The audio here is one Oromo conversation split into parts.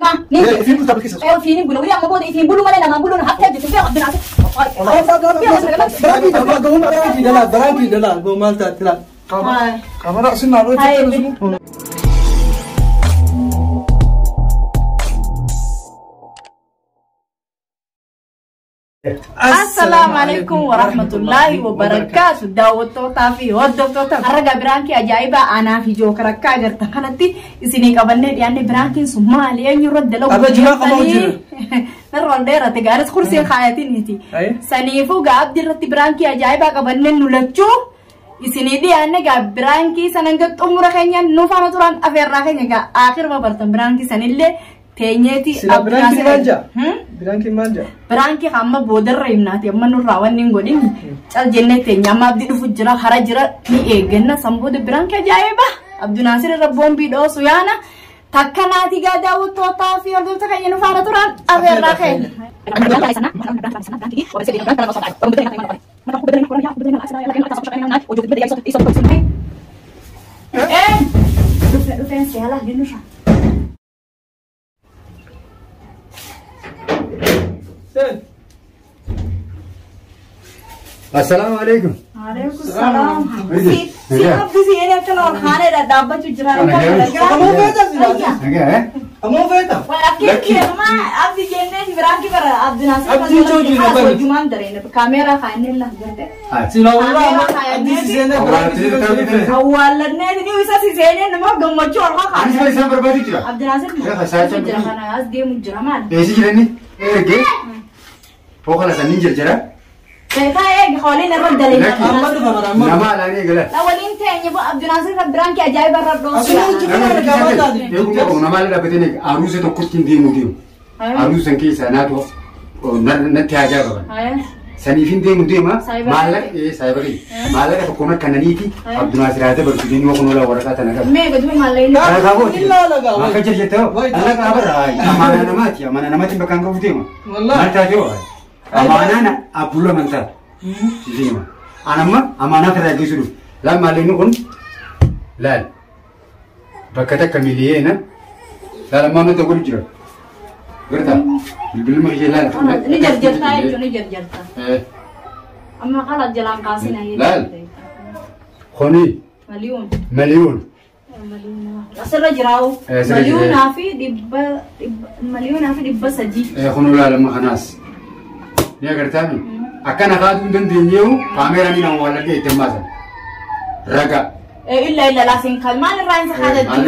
Ifiin bultaa bilkeessa. Ofiin bulu wili amma booda ifiin bulu malee namaan buluun haftee jirtu fi Abdul Naasir. Birankii dalaa birankii dalaa boo maal taate laal. Kaamera sinaa loo jettee. Assalaamu alaikum warahmatullahi wabarakaatu. Daawwattootaa fi hordoftoota har'a biraankii ajaa'ibaa anaa fi jookara akka agartan kanatti isinii qabannee dhiyaanne biraankiin sun maali eenyu irratti dalagu Abba jimaa qabaa jira. Narra ol dheerate gaaris kursii kaayatiniiti. Saniifuu gaa abdii irratti biraankii ajaa'ibaa qabannee nu lachuu isinii dhiyaanne gaa biraankii sanan ga xumura keenya nu faana turan afeerraa keenya gaa akirma bartan biraankii sanillee teenyeeti. Sila birankii maal jaa? Birankii maal jaa? Biraankii amma boodarra himnaati amma nurraa wanni hin godhin cal jennee teenya amma abdii dhufu jira hara jira ni eegganna san booda biraankii ajaa'iba Abdunaasir irra boombii dhoosu yaana takka naati gaa daawwattootaa fi hordoftoota keenya nu faana turan afeerraa keenya. Dhufeen seelaa jennu Seen. Assalaamu alaikum. Alaikum salaam. Si abdi si ene akkana ol kaanee dhadhaabbachuu jira. Ammoo feeta silaa. Nagaa eh? Ammoo feeta. Akki ma abdi jennee biraanki bara abdi naasir. Abdii jooju na bari. Hojumaan dareena kaameeraa kaannee la garte. Silaa walaa abdii si seenee birankii si seenee. Awwaalannee ni isa si seenee nama gammachuu ol kaa Anis bari isaan barbaadu jira. Abdi naasir jira kana as deemu jira maal. Eessi jirani? Ergee. Hoo kana sanniin jarjara. Beekaa eegi hooliin irra daleena. Amma dhufa bara amma. Nama alaanii eegala. Waliin teenye bo Abdi Naasir irra biraankii ajaa'iba irra dhoosu. Asuma hojii kana argaa maal taate? Eeguma qabu nama ala dhaabbatee eega. Aruusa tokkotti hin deemu deemu. Aruusa san keessaa naatu natti haajaa qaban. Saniif hin deemu deema. Maallaqa saayibarii. Maallaqa tokkoon akka naniiti Abdunaasir haa dabarsu jennee waan oolaa waraqaa tana qaba. Mee gadi maal Kana kabooti. Ilaala gaa. Akka jirjettoo. Alla qabarra. Amaanaa namaati. Amaanaa namaatti bakka hin qabu deema. Wallahi. Maal taatee waa? Amaanaan abbulla amantaa. Siima. Anamma amaanaa irraa geessu dhufu. Laal maallaqni kun laal bakka takka miliyeena laal ammaa nuti godhu jira. Gartaa bilbilli makishee laal. Ni jarjartaa jechuun ni jarjartaa. Amma kala jalaan kaasina. Laal. Kuni Miliyoon. miliyoon. Asirra jiraawu. Asirra jira. Miliyoonaa fi dhibba miliyoonaa fi 300. Kunu laal amma kanaas. Ni agartaami. Akkana kaasuu hin dandeenyeewu kaameeraa ni nama wallagee itti maasan. Raga. Illa illa laasin kan maal irraa hin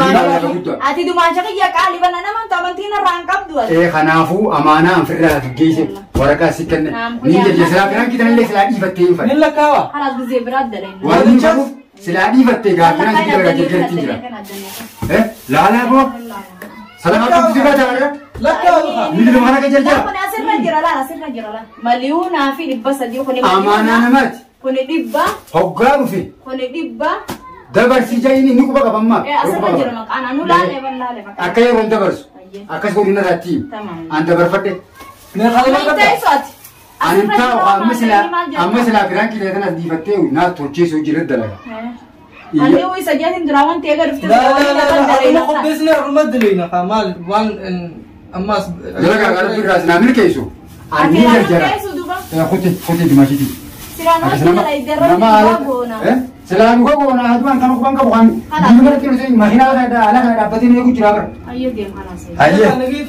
Maal irraa guddaa. Ati dumaan shaqiyya qaalii bana nama amantiin irraa hin qabdu ati. Kanaafuu amaanaa anfirraa geesse waraqaa si kenne. Ni jedhe silaa biraan kitanillee silaa dhiifattee hin Ni fadhe. lakkaawa. Kalaas gizee biraa daleen. Warri hin qabu silaa dhiifattee gaaffii si dalagaa jirti jira. Laalaa boo salamaa qabdu si bata Lakkaawa. Ni lama kana jarjara. Kun asirra jira laal asirra jira laal. Miliyoonaa fi 300 kuni. Amaanaa namaati. Kuni dhibba. Hoggaa dhufe Kuni dhibba. dabarsii ja'iin inni quba qabammaa. Asirra jira maqaan anu laalee ban laalee maqaan. Akka yeroo hin dabarsu. Akkas godhu narratti. An dabarfadhe. Mee qalama qabda. Ani taa'u amma silaa biraan kilee kanas dhiifattee naa tolcheessu jira dalaga. Ani isa jeetin dura wanti eega dhufte. La la la la amma qopheessine irruma dileena kaa maal waan ammaas. Dalagaa gara birraas naa milkeessu. Ani jarjara. Kuti kuti dimashiiti. Silaa nu goona adumaan kan quban qabu kan biyya kanatti nuti makiinaa kana ala kana dhaabbatee eegu jira bara. Ayyee deem kanaas. Ayyee.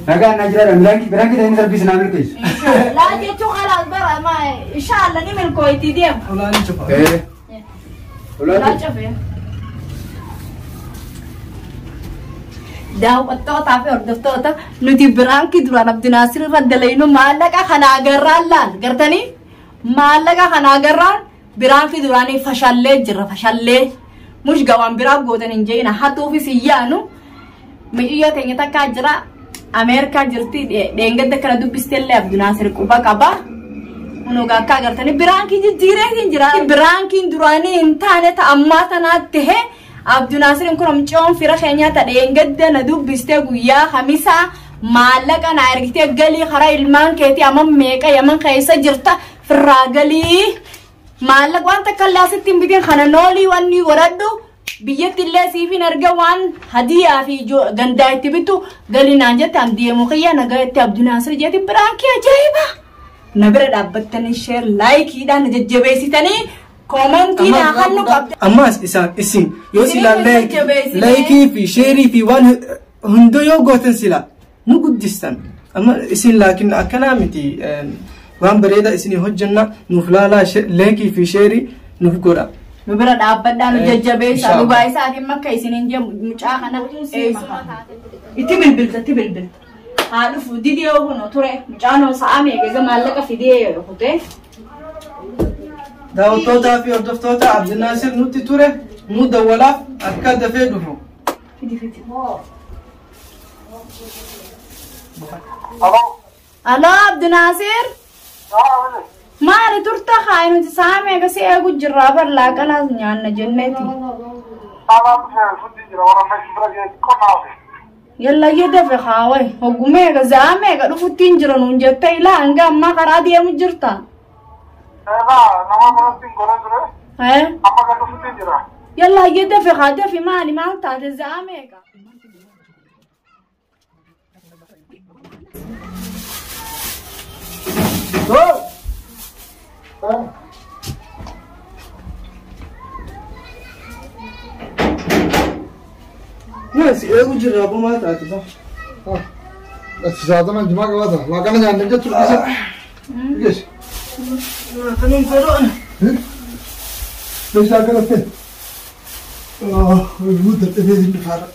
Nagaa na jira biraanki biraanki ta'in sarbiis naa milkeessu. Laa jechuun kalaas bara ma inshaalla ni milkooyti deem. Olaan cufa. Laa cufee. Daawwattootaa fi hordoftoota nuti biraankii duraan Abdinaasir irra dalaynu maallaqa kana agarraan laal gartanii maallaqa kana agarraan biraankii duraanii fashallee jira fashallee mush gawaan biraa gootan hin jeena hatuufis hin yaanu mi'iyyoo teenya takkaa jira Ameerikaa jirti dheengadda kana dubbisteellee Abdinaasir quba qaba. Kunuun akka agartanii biraankii jijjiiree jira. Biraankiin duraanii hin taane ta'a ammaa tanaatti ta'e Abdinaasiriin kun amcoon fira keenyaa ta'e dheengadda na dubbistee guyyaa hamisaa maallaqa na ergitee galii karaa ilmaan keetii amma meeqa yaman keessa jirta firraa galii maallaqa waan takka illee asitti hin bitin kana noolii wanni godhadhu Biyyatti illee siifin erga waan hadiyaa fi gandaa itti bittu galii naan jette an deemu kiyya nagaa itti Abdinaasir jeeti biraankii ajaa'iba. Na bira dhaabbattanii share laayikiidhaan na jajjabeessitanii koomentii naa kan nu qabda. Ammas isaan isin yoo silaa Isin jajjabeessitee. laayikii fi sheerii fi waan hundoo yoo gootan silaa nu guddistan. Amma isin laakiin akkanaa miti waan bareedaa isinii hojjenna nuuf laalaa laayikii fi sheerii nuuf godha. Nu bira dhaabbadhaa nu jajjabeessa Inshallah. dhugaa isaatiin makka isiniin jedhu mucaa kana eessuma taate. Itti bilbilta itti bilbilta. Haa dhufu didee kun ture mucaan hoo sa'a meeqa egaa maallaqa fidee kutee. Daawwattootaa fi hordoftoota Abdinaasir nutti ture nu dawwalaaf akka dafee dhufu. Fidi fidi. Aloo Abdinaasir. Maali turta haa nuti sa'a meeqa si eegu jirraa bar laaqanaas nyaanna jenneeti. Yalla dafe haa wayi hoggu meeqa sa'a meeqa dhufuttiin jira nuun jettee ilaa hanga ammaa karaa deemu jirta. Eh? Yalla dafe haa dafe maali maal taate sa'a meeqa? Yes, eegu jirra abbaa maal taate ba? Saadama jimaa qabaata. Laaqana nyaanne jettu dhiise. Yes. Kanuun fedhoon. Meeshaa kanatti. Gudda dhibee hin dhufaara.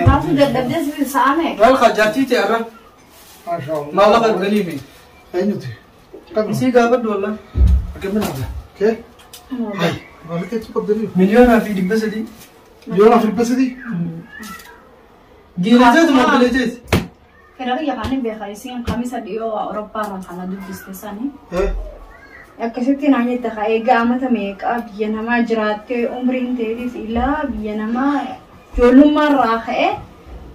Maaltu dadhabdee sa'a meeqa? Maal haa jaartii ta'e irra Maashaallah. maallaqa galiifi. Eenyuti? Isii gaafadhu wallah. Akkamiin haala? Kee? Hai. Maal keetu qabdanii? 3,300,000. 3,300,000? Giireteetu mabbileeteeti. Fira kiyya kan hin beekaa isiin kamisa dhiyoo Awurooppaa kana dubbiste sani. Akkasitti naan jette haa egaa amata meeqaa biyya namaa jiraattee umriin ta'eetis ilaa biyya namaa ijoollummaarraa ka'ee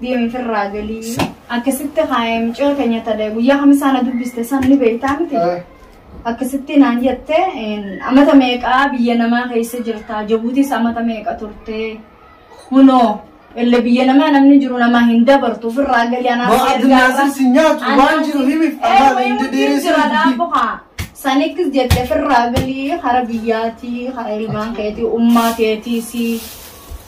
deemee firraa galii. Akkasitti haa mucaa keenya talee guyyaa kamisaa na dubbiste san ni beektaa miti. Akkasitti naan jette amata meeqaa biyya namaa keessa jirta Jabuutis amata meeqa turte kunoo illee biyya namaa namni jiru namaa hin dabartu ofirraa galii anaaf Maa Abdinaasir si nyaatu waan jiru himiif afaan hin dheeressu. Sanikis jette firraa galii hara biyyaatii hara ilmaan keetii ummaa keetiis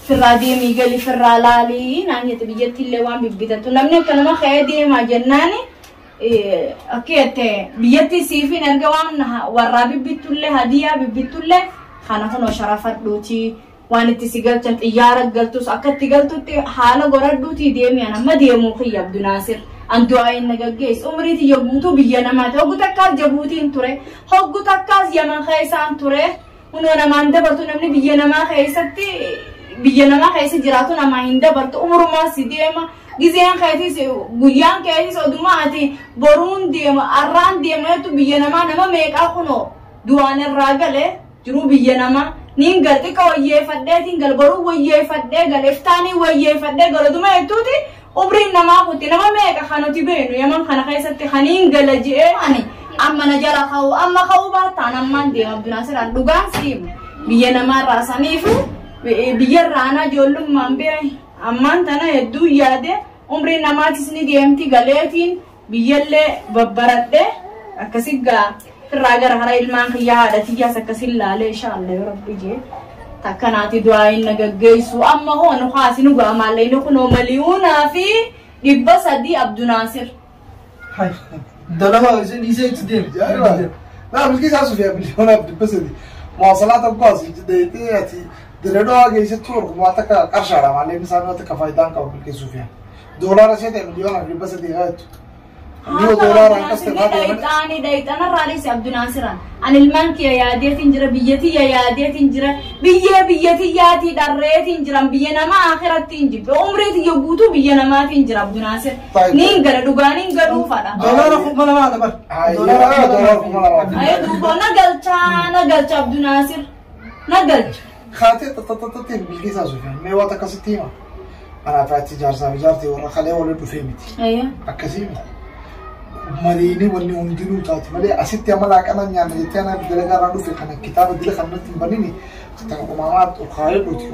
firraa deemii galii firraa laalii naan jette biyyatti illee waan bibbitatu namni akka nama ka'ee deemaa jennaani akka jette biyyatti siifin erga waan warraa bibbitullee hadiyaa bibbitullee kana kunoo sharafadhuutii waan itti si galchan xiyyaara galtus akka itti galtutti haala goradhuutii deemi an amma deemuu kiyya Abdinaasir. An du'aa inni gaggeessu umrii tiyya guutuu biyya namaati hoggu takkaas Jabuutiin ture hoggu takkaas Yaman keessaan ture kunoo namaan dabartu namni biyya namaa keessatti biyya namaa keessa jiraatu namaa hin dabartu umurumaa si deema gizeen keetis guyyaan keetis oduma ati boruun deema arraan deema jettu biyya namaa nama meeqaa kunoo du'aan irraa galee jiruu biyya namaa niin gal xiqqa wayyeeffadheetiin gal boruu wayyeeffadhee gal iftaanii wayyeeffadhee gal oduma jettuuti umriin namaa kutti nama meeqa kan nuti beenu yaman kana keessatti kaniin gala je'ee ani amma na jala ka'u amma ka'uu baattaan ammaan deema Abdinaasiraan dhugaan siimu biyya namaarraa saniifu biyya irraanaa ijoollummaan bee ammaan tana hedduu yaade umriin namaatis ni deemti galeetiin biyyallee babbaradhe akkasi gaa irraa gara hara ilmaan kiyyaa haadha tiyyaas akkasin laalee inshaallah yoo rabbi jee takkanaati du'aa inni gaggeessu amma hoo nu kaasi nu gaa maallee kunoo 300,000 Abdinaasir. Hai. Dalagaa isin dhiisee itti deemi. Laa bilkiisaa Sufiyaa 300,000,000. Muwaasalaata kuwaas deetee ati direedoo geessitu waa takka qarshaadha malee isaan waa takka faayidaan qabu bilkiis Sufiyaa. Doolaara ishee ta'e 300,000,000 haatu. Yoo doolaara akkas ta'e baatee Dhayxaanii dhayxanarraa dhiise Abdinaasiraan. Ani ilmaan kiyya yaadeetiin jira biyya tiyya yaadeetiin jira biyyee biyya tiyyaatii dharreetiin jira biyya namaa akhiratti hin jibbe umrii tiyya guutuu biyya namaatiin jira Abdinaasir. Niin gala dhugaa niin galuufadha. 2000 bar. $2,000. Ayyo duuba na galchaa na galcha Abdinaasir na galcha. Kaatee tattatattiin bilkiisaa Sufiyaa mee waa takkasitti hima. Anaaf ati jaarsaa fi jaartii warra kalee waliin dhufee miti. Ayyo. Akkasii miti. Mariini wanni hundinuu taate malee asitti amma laaqana nyaanna jettee ana dalagaa irraa dhufe kana kitaaba dila kanatti hin banini kan uumamaa kaayedhuti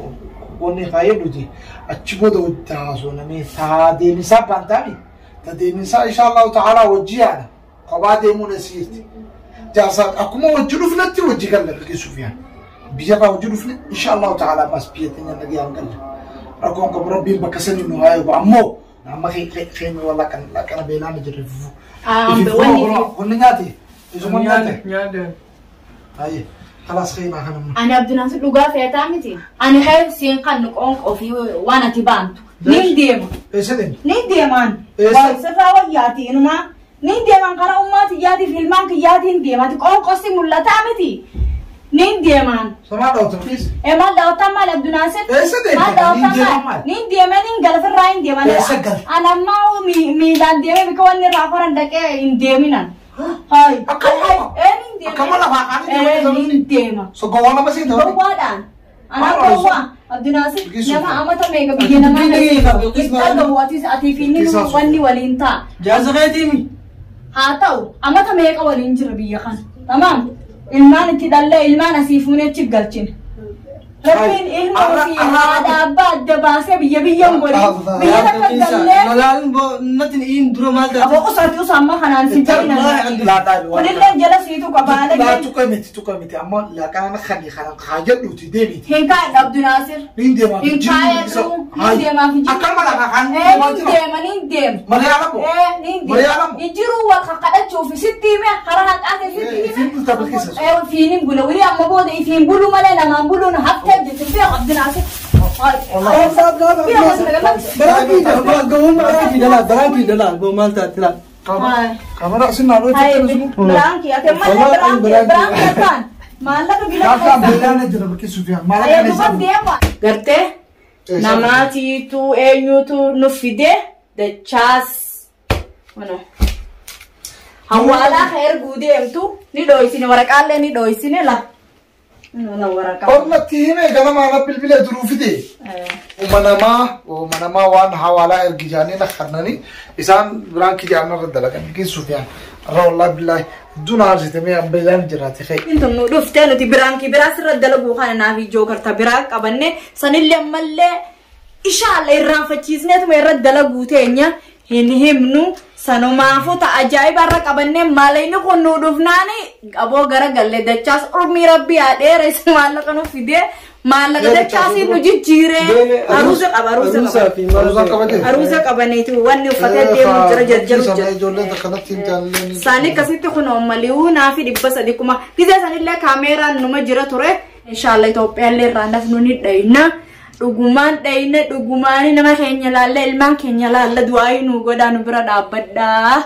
wanni kaayedhuti achi booda wajji haasofnamee taa deemisaa baantaami ta deemisaa insha Allahu ta'ala wajji yaana kophaa deemuun asiirti jaarsa akkuma wajji dhufnetti wajji galla Bilqisuuf yaana biyyarraa wajji dhufne insha Allahu ta'ala ammas biyya teenya nagayaan galla rakkoon qabu rabbiin bakka sanii nu haa eegu ammoo amma keenya walla kana beelaan jirre fufu. Wanni nyaate isuma nyaate. Nyaadde. Aye خلاص خينا خنم. Ani Abdinaasir dhugaa feetaa miti. Ani heer siin kan qoonqoo fi waan ati baantu. Nin deema. Eessa deemti? Nin deemaan. Eessa? Sirraa wayyaati inumaa. Nin deemaan karaa ummaa xiyyaatiif ilmaan kiyyaatiin deema. Ati qoonqoosi mul'ataa miti. Nin deemaan. Somaa dhawta please. E maal daawwataan maal Abdinaasir? Eessa deemte? Maal Nin daawwataan deemaa maal? maal? Nin deemee nin gala firraa hin deeman. Eessa gala? Ani ammaa miilaan deemee bika wanni irraa horan dhaqee hin deeminan. Hayi. Akkam lama? Ee nin deema. Akkam lafaa kaanii deemanii Ee sababni? nin deema. So gowwaa nama siin ta'u. Gowwaadhaan. Ana Maal gowwaa. Abdinaasir Bilqisuu nama fi- amata meeqa biyya namaa Bilqisuu fi- Bilqisuu fi- dhagahu atis atii fi inni Bilqisuu fi- wanni waliin ta'a. Jaarsa keetiimi. Haa ta'u amata meeqa waliin jira biyya kana. Tamaam. Ilmaan itti dhallee ilmaan asii fuunee achi galchine. Rabbiin ilma ofii haadha abbaa adda baasee biyya biyyan godhin. Biyya takka gallee. Magaalaan natin iin dura maal taate? Aboo usaati usa amma kanaan si ta'in. Kunillee jala siitu qaba. Laa tuqa miti tuqa miti amma laaqana kan kan kaayedhuti deemiti. Hin kaa'edha Abdinaasir. Nin deemaa Hin kaa'edhu. Nin deemaa fi jiru. Akkam lafa kan Ee nin deema nin deema. Mariyaalamu. Ee nin deema. Mariyaalamu. Injiruu wal kakadhachuuf sitti hime karaa haqaate sitti hime. Ifiin bulta Bilqisa. Ee fiinin bula wili amma booda ifiin bulu malee namaan buluun haftee jirti fi Abdinaasir. Gowwummaa baraakii dhalaa baraakii dhalaa gowwummaa maal taate laa? Kamara sinna dhoo jettee sun. Biraanki ati malee biraanki biraanki ataan maallaqa bila Laakaan beelaan jira Bilqisuu fi maallaqa Ee duba deema. Gartee namaatiitu eenyutu nu fide dachaas. Hawaalaa ka erguu deemtu ni dhooysine waraqaallee ni dhooysine la. La waraqaa. Ormatti hime ganama ana bilbilee duruu fide. Uuma namaa waan hawaalaa ergi jaanii lakkarnanii isaan biraan kijaanna irra dalagan Bilqisuu fi irra wallaahi billaahi duna harsite mee beelaan jiraate kee. Intu nu dhuftee nuti biraankii biraa sirra dalaguu kana naaf ijoo garta biraa qabanne sanillee ammallee ishaalla irraanfachiisneetuma irra dalaguu teenya hin himnu sanumaafuu ta'a ajaa'iba irra qabanne maalayni kun nu dhufnaani qaboo gara galle dachaas urmii rabbii haa dheeresse maallaqa nu fidee maallaqa dachaasii nu jijjiiree aruusa qaba aruusa qaba. fi maal Aruusa qabate? Aruusa qabaneeti wanni uffatee deemu jira jarjaru jira. Ijoolleen akkanatti hin jaallanne. Isaanii akkasitti kun maliyuu naa fi 300,000 gisee sanillee kaameeraan numa jira ture. Inshaalla Itoophiyaallee irraa nafnu ni dhayna. Dhugumaan dhayna dhugumaan nama keenya laalla ilmaan keenya laalla du'aa nu godhaa nu bira dhaabbadhaa.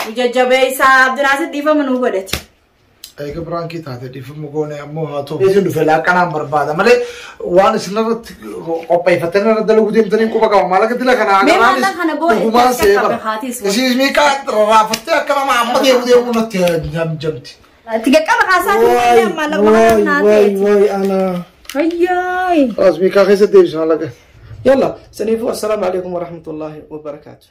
Nu jajjabeessaa Abdinaasir dhiifama nu godhate. Eega biraankii taate dhiifama goone ammoo haa ta'u. Isin dhufe laaqanaan barbaada malee waan isin irratti qopheeffatanii irra dalaguu deemtanii quba qaba. Maallaqa dila kana Mee maallaqa kana booda dhugumaan itti see akka bara. haatis Isin miiqaa rarraafattee akka nama amma deemu deemu natti jamjamti. Itti qaqqaba kaasaa fi maallaqa kana naa ta'eeti. Waay ana. Ayyaay. As miiqaa keessa deebisa maallaqa. Yalla saniifuu assalaamu alaikum warahmatullaahi wabarakaatu.